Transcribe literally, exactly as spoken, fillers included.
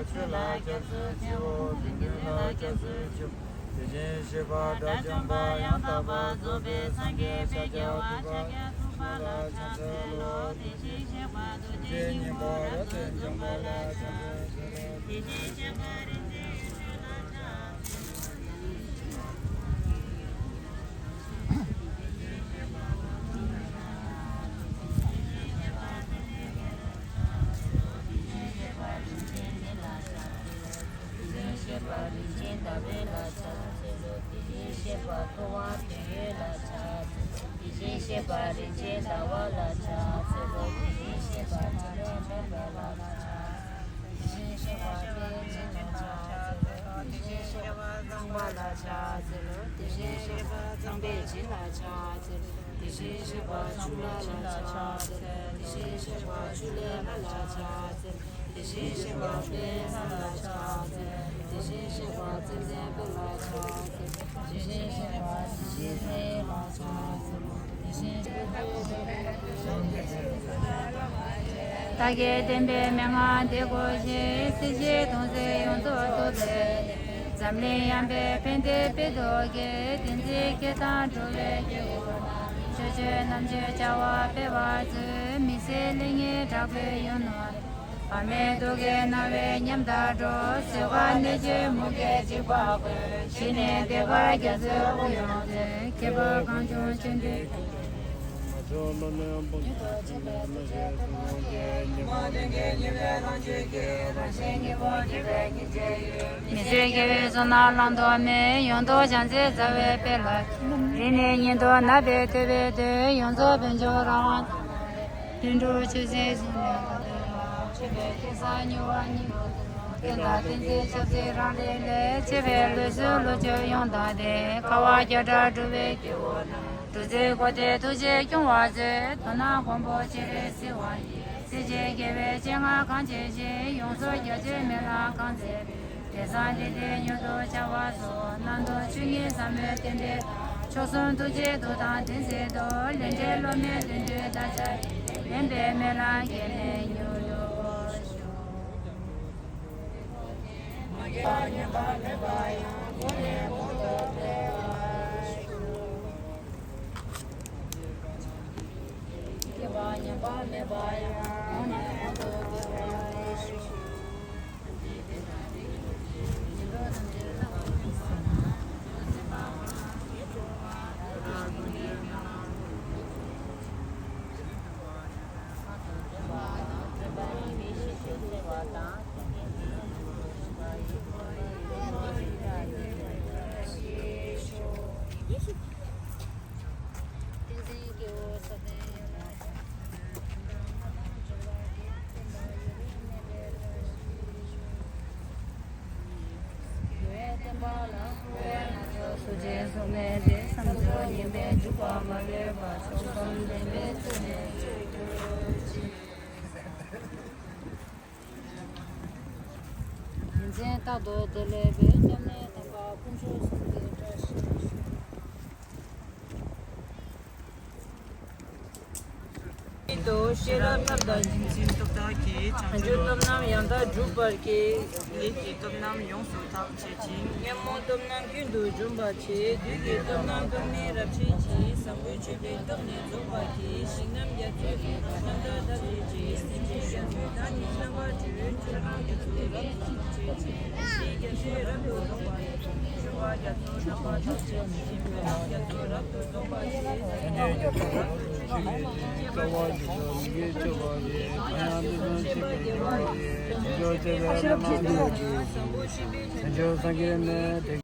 ཆོས་ལ་སྐྱབས་སུ་མཆིའོ། དགེ་འདུན་ལ་སྐྱབས་སུ་མཆིའོ། དེ་བཞིན་གཤེགས་པ་དགྲ་བཅོམ་པ་ཡང་དག་པར་རྫོགས་པའི་སངས་རྒྱས་ཕྱག་རྒྱ་བ་ཕྱག་རྒྱ་ཐུབ་པ་ལ་ཕྱག་འཚལ་ལོ། དེ་བཞིན་གཤེགས་པ་རྡོ་རྗེ་སྙིང་པོ་རབ་ཏུ་འཇོམས་པ་ལ་ཕྱག་འཚལ་ལོ། དེ་བཞིན་གཤེགས་པ་རིན་ཆེན་ཡེ་ཤེས་ལ་ཕྱག་འཚལ་ལོ། དེ་བཞིན་གཤེགས་པ་རིན་ཆེན་ཟླ་བ་ལ་ཕྱག་འཚལ་ལོ། དེ་བཞིན་གཤེགས་པ་ཐུབ་དབང་དོན་ཡོད་ལ་ཕྱག་འཚལ་ལོ། དེ་བཞིན་གཤེགས་པ་རིན་ཆེན་ཟླ་བ་ལ་ཕྱག་འཚལ་ལོ། དེ་བཞིན་གཤེགས་པ་ཕྱག་ལེན་མེད་པ་ལ་ཕྱག་འཚལ་ལོ། དེ་བཞིན་གཤེགས་པ་དཔལ་ཆེན་ལ་ཕྱག་འཚལ་ལོ། དེ་བཞིན་གཤེགས་པ་ཚངས་པ་ལ་ཕྱག་འཚལ་ལོ། དེ་བཞིན་གཤེགས་པ་ཚངས་པས་བྱིན་ལ་ཕྱག་འཚལ་ལོ། དེ་བཞིན་གཤེགས་པ་ཕྱུག་ལྷ་ལ་ཕྱག་འཚལ་ལོ། དེ་བཞིན་གཤེགས་པ་ཕྱུགས་ལྷ་ལ་ཕྱག་འཚལ་ལོ། དེ་བཞིན་གཤེགས་པ་དཔལ་བཟང་ལ་ཕྱག་འཚལ་ལོ། དེ་བཞིན་གཤེགས་པ་ཙནྡན་དཔལ་ལ་ཕྱག་འཚལ་ལོ། དེ་བཞིན་གཤེགས་པ་ཡེ་ཤེས་མཚན་ལ་ཕྱག་འཚལ་ལོ། དེ་བཞིན་གཤེགས་པ་བདག་གིས་བསྟན་པའི་མན་ངག་འདི་གོ་ཞིང་། སྲིད་ཞིའི་དོན་མཛད་ཡོངས་རྫོགས་ཐུགས་བརྩེ་ནས། འཛམ་གླིང་ཡངས་པའི་ཕན་བདེའི་དཔལ་དུ་སྐྱེས། བསྟན་འཛིན་སྐྱེས་དང་འགྲོ་བའི་སྐྱེ་བོ་རྣམས། ཆོས་སྤྱོད་རྣམ་འབྱེད་བྱ་བ་སྤེལ་བར་མཛོད། མི་ཟད་ལེགས་ཉེས་དྲག་པོའི་ཡུལ་ནོར། བར་མའི་དུག་གིས་མནར་བའི་ཉམ་ཐག་འགྲོ། བཟོད་དཀའ་གནོད་བྱེད་མུ་གེའི་འཇིགས་པ་ཀུན། ཞི་ནས་བདེ་བར་རྒྱ་མཚོའི་དབུས་ཡོངས་མཛེས། ཁྱད་པར་གངས་ལྗོངས་ཆོས་འདུལ་ཁྱོད། མི་བཟོད་དགེ་བའི་བསོད་ནམས་བླང་དོར་མེད། ཡོངས་རྫོགས་བྱང་སེམས་རྩ་བའི་དཔལ་ལ། རིང་ནས་ཉིད་དུ་ན་བའི་ཐོས་པའི་མཐུས། ཡོངས་རྫོགས་དཔལ་འབྱོར་རང་དབང་དང་། དུད་འགྲོ་ཆོས་སྲིད་ཟུང་འབྲེལ་དང་། ཆོས་པའི་སྐལ་བཟང་མྱུར་བ་ཉིད་དུ་བཟུང་། རྟེན་དང་བསྟན་འཛིན་ཆབ་སྲིད་རང་རིགས་ལས། ཆེ་བའི་ལུས་སྲོག་བློ་ཆོས་ཡོངས་བདག་སྟེ། དཀའ་བ་བརྒྱ་ཕྲག་སྒྲོལ་བའི་སྐྱེ་བོ་རྣམས། སྒྲོལ་མཛད་འཁོར་དེ་ཐུགས་རྗེས་སྐྱོང་བར་མཛོད། དོན་དག་མགོན་པོ་སྤྱན་རས་གཟིགས་དབང་ཡིས། སྲིད་ཞིའི་དགེ་བའི་སྤྱན་སྔར་གང་བྱས་ཤིང་། ཡོངས་སུ་རྒྱ་ཆེར་སྨིན་ལམ་གང་མཛད་པའི། དེང་སང་འདི་ལྟར་མྱུར་དུ་བྱ་བ་སོགས། རྣམ་རྟོག་ཆོས་ཉིད་ཟབ་མོའི་རྟེན་འབྲེལ་དང་། མཆོག་གསུམ་ཐུགས་རྗེའི་མཐུ་དང་ལྡན་ཚད་དུ། ལས་འབྲས་སློབ་མའི་དོན་དུ་བདག་ཅག་གི། ལེན་པའི་སྨོན་ལམ་འགེལ་མེད་མྱུར་འགྲུབ་ཤོག། ཉིན་མཚན་རྟག་ཏུ་བདེ་ལེགས་པའི། སྐྱབས་གནས་དམ་པ་དཀོན་མཆོག་གསུམ་གྱི་བཀྲ་ཤིས་ཤོག། ཉིད་དུ་ཤེས་རབ་ཐབས་དང་རྗེས་བཟུང་སྟོབས་དག་གིས། བྱང་ཆུབ་སྟོབས་རྣམས་ཡང་དག་འགྲུབ་པར་བགྱི། ལས་ཀྱི་སྟོབས་རྣམས་ཡོངས་སུ་དག་བྱེད་ཅིང་། ཉོན་མོངས་སྟོབས་རྣམས་ཀུན་ཏུ་འཇོམས་པར་བྱེད། བདུད་ཀྱི་སྟོབས་རྣམས་དབང་མེད་རབ་བྱེད་ཅིང་། བཟང་པོའི་སྤྱོད་པའི་སྟོབས་ནི་རྫོགས་པར་བགྱི། ཞིང་རྣམས་རྒྱ་མཚོའི་རྣམ་པར་དག་བྱེད་ཅིང་། སེམས་ཅན་རྒྱ་མཚོའི་མདངས་ཀྱིས་རྣམ་པར་སྤྲོས། ཆོས་རྣམས་རྒྱ་མཚོ་རབ་ཏུ་འཇོམས་བྱེད་ཅིང་། ཡེ་ཤེས་རྒྱ་མཚོས་རབ་ཏུ་རྫོགས་པར་བགྱི། འཁྲུལ་པ་རྒྱ་མཚོ་རྣམ་པར་དག་བྱེད་ཅིང་། རྒྱ་མཚོ་རབ་ཏུ་རྫོགས་པར་བྱེད། སེམས་ཅན་རྒྱ་མཚོ་རབ་ཏུ་འཇོམས་པར་བྱེད། སྐྱེ་བ་འཆི་བ་ཉེས་པའི་དགྲ་ཡང་དུ་ལོངས་སྤྱད་པར་བགྱི། བཟང་པོ་སྤྱོད་པའི་བླ་མ་ཐམས་ཅད་ཀྱིས། བྱང་ཆུབ་སངས་རྒྱས་མི་ཏེ་